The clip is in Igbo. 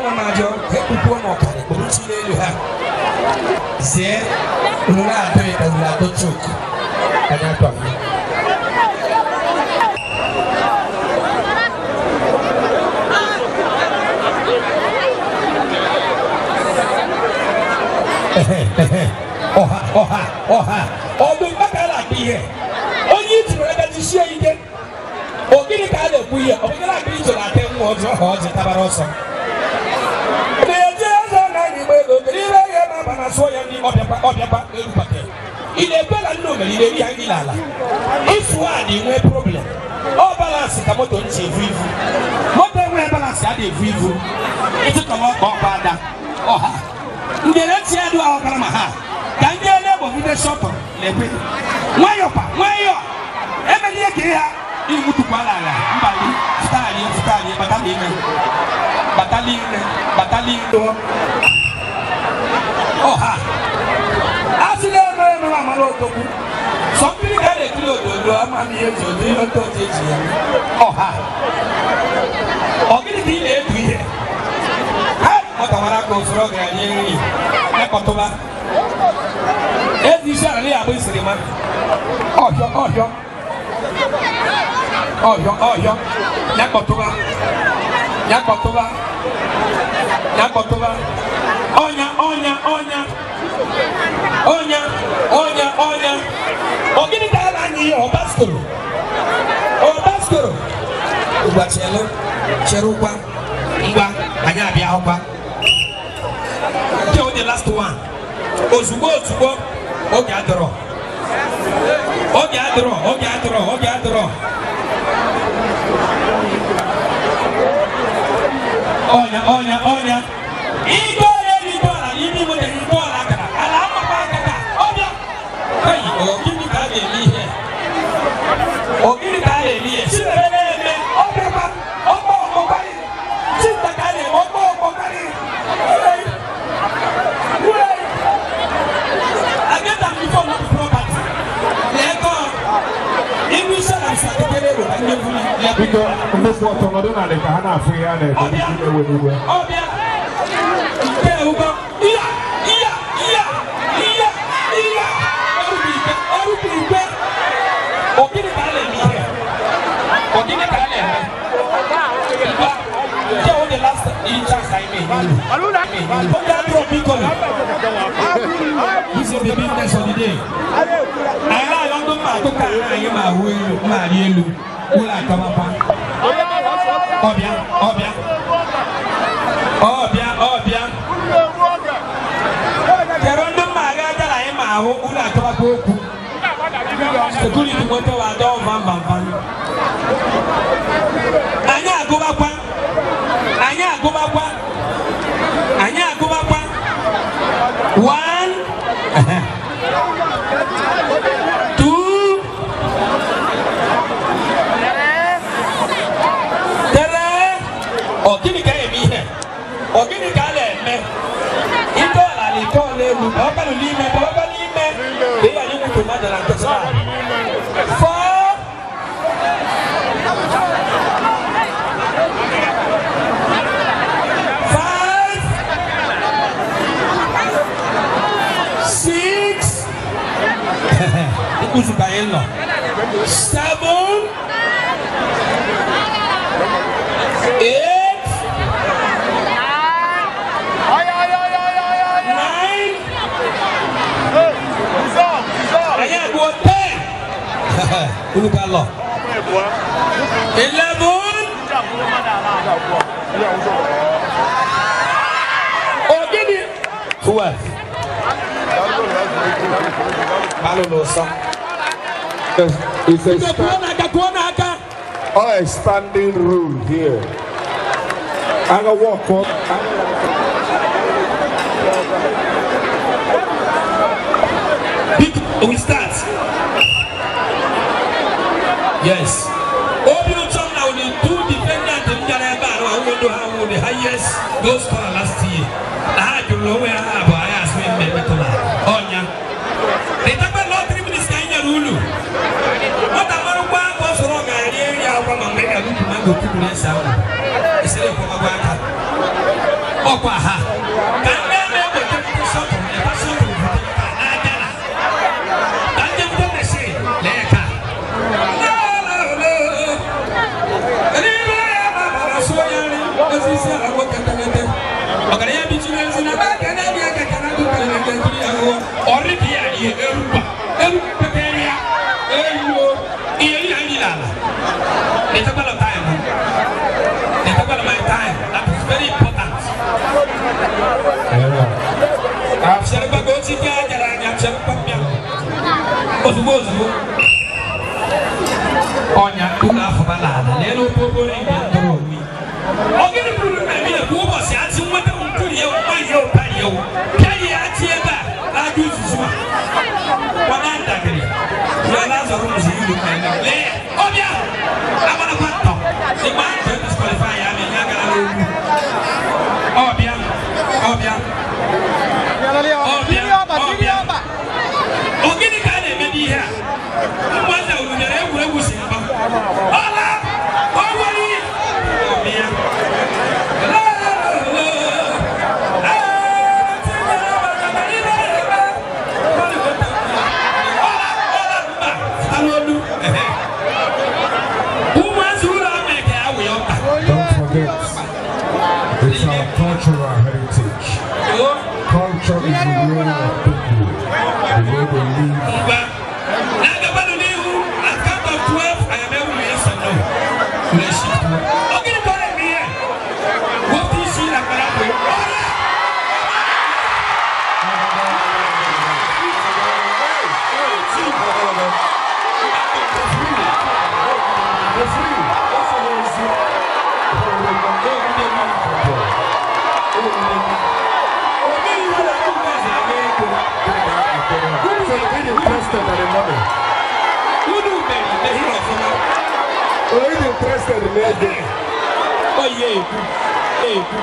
Nwa m ajọ ha ekpukwuo m ọkarị kpụrụ chi n'elu ha zie ruru adọ ya ruru adọ chok anyị atọ m. Ọha ọha ọha ọdụ mgbaka a na-akpọ ihe onye itiri ebe jisie ike. Ọ gịnị ka a na-ekwu ihe ọ bụghị na-akpọ ijoro ate nwa ọjọọ ha ọjị tabara ọsọ na-eji eze na anyị gba ego kedu ihe ihe ma aba na sụọ ya ndị ọbịakwa ọbịakwa erubata. Ị na-ekwe na nne omere ị na-eri ya nri n'ala ịfụ a dị nwee problem. Ọ balance ka moto nchi evu ivu, moto enweghị balance adị evu ivu ịtụtọrọ ọkpa ọkpa ada ọha ngere ntị ya dụ ahụkara ma ha ka ndị ele-egbogide shọtọ na-ekwe nwayọkwa nwayọ emela ihe ka ịha iwutukwala ala mbali fụtali fụtali bata n'ime bata n'ime bata n'ime ọha a sị na-eme eme amara odogwu sọ mmiri ka a na-ekiri ododo ama m ihe eji odo ihe ndị ọzọ eji ya ọha. Ọ gịnị ka ị na-ebu ihe ha nwata nwara aka usoro ga-enye nri ekọtụba ezi isi ala ya agba isiri ma ọhịọ ọhịọ ọhịọ ọhịọ ya kọtụba ya kọtụba ya kọtụba ọnya ọnya ọnya ọnya ọnya ọnya. Ọ gịnị ka a na-anya ihe ọbaskoro ọbaskoro ngwa chelụ cherụkwa ngwa anyị abịa hụkwa nke the last one ozugbo ozugbo oge adọrọ oge adọrọ oge adọrọ oge adọrọ ọnya ọnya ọnya ike ọrịa ike ọla n'ime ime ike ọla akara ala amakwa aka ka ọbịa eyi. Ogini ka a na-eme ihe? Ogini ka a na-eme ihe Chineke na-eme ọbịakwa ọkpọ ọkpọkarị chinta ka a na-eme ọkpọ ọkpọkarị. I get am before, no be property. Lẹ́kọ̀ọ́ inú iṣẹ́ la ṣàkékeré rò bá ń fún mi. Biko, ndị kwụ ọtọ nọdụ n'ala ka ha na-afụ ihe a na-eme ndị na-ewe n'igwe. Ọbịa nke ụgwọ iya iya iya iya iya ọrụ bụ ike ọrụ bụ ike. Ogini ka a na-eme ihe? Ogini ka a na-eme? Ngwa nke o the last chance anyị na-enye unu. Oge adịrọ biko. This is the business of the day. Anyị na-ayọ ndị mma akụkọ a anyị ma ahụ elu ma arị elu ụlọ akọmakwa ọbịa ọbịa ọbịa ọbịa kere ndị mma agha agara anyị ma ahụ ụlọ akọmakwa okwu security nweta wa adọ vam vam vam. Anyị agụbakwa anyị agụbakwa anyị agụbakwa one, two, three. Ọ gịnị ka a eme ihe? Ọ gịnị ka a na-eme? Ike ọla na ike ọla elu ọbalụ n'ime ọba n'ime ka ị ghara inwute mmadụ na nkịtị. Four, five, six, nkuzu ka anyị nọ, seven, eight, nine, anyị agụọ 10, unu ka lọ 11. Ogini 12 balụ n'ụsọ. It's a, Biko, kụọ n'aka kụọ n'aka. A standing rule here. I go walk up. Biko, we start. Yes, obi ụtọ m na the two defendant m bịara ebe a na nwụdo ha nwụ the highest goal scorer last year na ha jụrụ onwe ha ha bụ anyị asị mme emetụla ọnya letakwa lọ 3 minutes ka anyị nyere ulu nwata marụkwa ka ọ sọrọ ọ ga-eri nri agwa ma mgbe ị ga-agụpụ mango tupu ese ahụ esere ekwọmakwa aka. Ọkwa ha ka ndị a na-eweta ndị shuttle ebe shuttle butere ka n'aja na ka ndị bute machine lee ka n'ime ya mabara sụọ ya nri osisi ala nwoke tegete ọgaranya bichiri ezi na ebe ka na-abịa aka ka na-adụ karịrị nke nkiri ya ghụọ ọrị dị ya ihe erukwa erupekere ya eruo ihe ihe nri n'ala. Letekwala time, letekwala my time, that is very important. Cherekwa ka ochi bịa jara anya, cherekwa mbịa ozugbo ozugbo. Ọnya ụlọ afọba n'ala n'elu okpokoro igwe ntụrụ onwe. Ọ gịnị bụrụ na eme kwa ụbọchị achị nweta nkuri ya nwa ihe ụtari ya pịa ya achị ebe a na-aja uzuzu a kwana ntakịrị ya na-azọrọ ụzọ ilu lee ọbịa agbarakwa ntọ ịgba ntọ disqualify ya na ya gara n'olu. Ọbịa ọbịa ọbịa ọbịa. Ọ gịnị ka a na-eme n'ihe a? Ụmụazị unu bịara egwuregwu si mba ọla ọ nwere ihe ọbịa. Ụmụazị ụlọ ama eke awụ ya ọkpa. Don't forget, it's our cultural heritage. Culture is the way of people, the way they live. Ngwa, na-agakwanụ n'ihu. At count of 12, I am able to yes or no. Ule shift. Ọ gịnị ka ọ na-eme ihe? Wepụ isi na mkpara akpụ. Ọla! So be interested in the money. Unu mere mehiri ọfụma. Only interested in ego. Ọ ihe ekwu ekwu.